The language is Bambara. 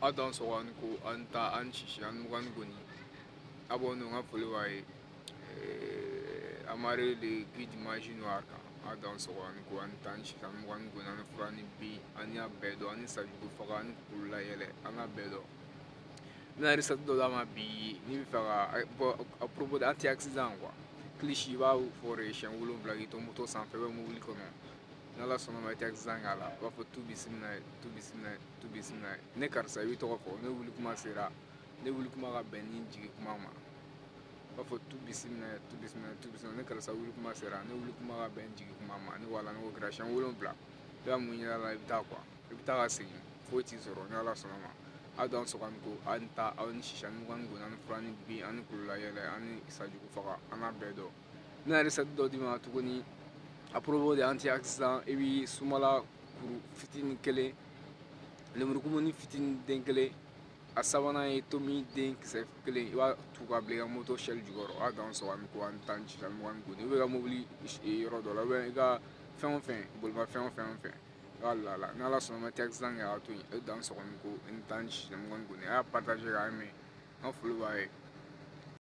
Aw dan sɔgɔ ani ko an ta an sisi an mugan goni a b'o n ka foli b'a ye amare le guide magie noire kan. Aw dan sɔgɔ ani ko an ta an sisi an mugan goni ani fura ni bin an y'a bɛɛ dɔn ani sajugu faga ani kulu layɛlɛ an ka bɛɛ dɔn. N bɛna recette dɔ d'a ma bi n'i bɛ fɛ ka bɔ à propos de anti-accident quoi. Clichy i b'a fɔ de siɲɛ 7 k'i to moto sanfɛ bɛ mobili kɔnɔ. N'Ala sɔnna ma i tɛ accident k'a la. I b'a fɔ tu bisimila tu bisimila tu bisimila ne karisa i b'i tɔgɔ fɔ ne wuli kuma sera ne wuli kuma ka bɛn ni jigi kuma ma. I b'a fɔ tu bisimila tu bisimila tu bisimila ne karisa wuli kuma sera ne wuli kuma ka bɛn jigi kuma ma. Ne wala ne ko kɛra siɲɛ 7. I b'a mun ɲɛ la i bɛ taa quoi. I bɛ taa ka segin foyi t'i sɔrɔ ni Ala sɔnna ma. Aw dan sɔgɔ ani ko an ta aw ni sisi ani mugan goni ani fura ni bin ani kulu layɛlɛ ani sajugu faga an n'a bɛɛ dɔn. N bɛna recette dɔ d'i ma tuguni à propos de anti-accident. I bɛ sumala kuru fitinin kelen, lemurukumuni fitinin den kelen, a sabanan ye tomi den kisɛ kelen, i b'a tu ka bila i ka moto sɛli jukɔrɔ. Aw dan sɔgɔ ani ko an ta ni sisi ani mugan goni i bɛ ka mobili yɔrɔ dɔ la ou bien i ka fɛn o fɛn bolimafɛn o fɛn o fɛn i b'a bila a la. Ni Ala sɔnna ma tɛ accident kɛ a to yen. E dan sɔgɔ ni ko n ta ni sisi ani mugan goni a y'a partager k'a aimer. N ka foli b'a ye.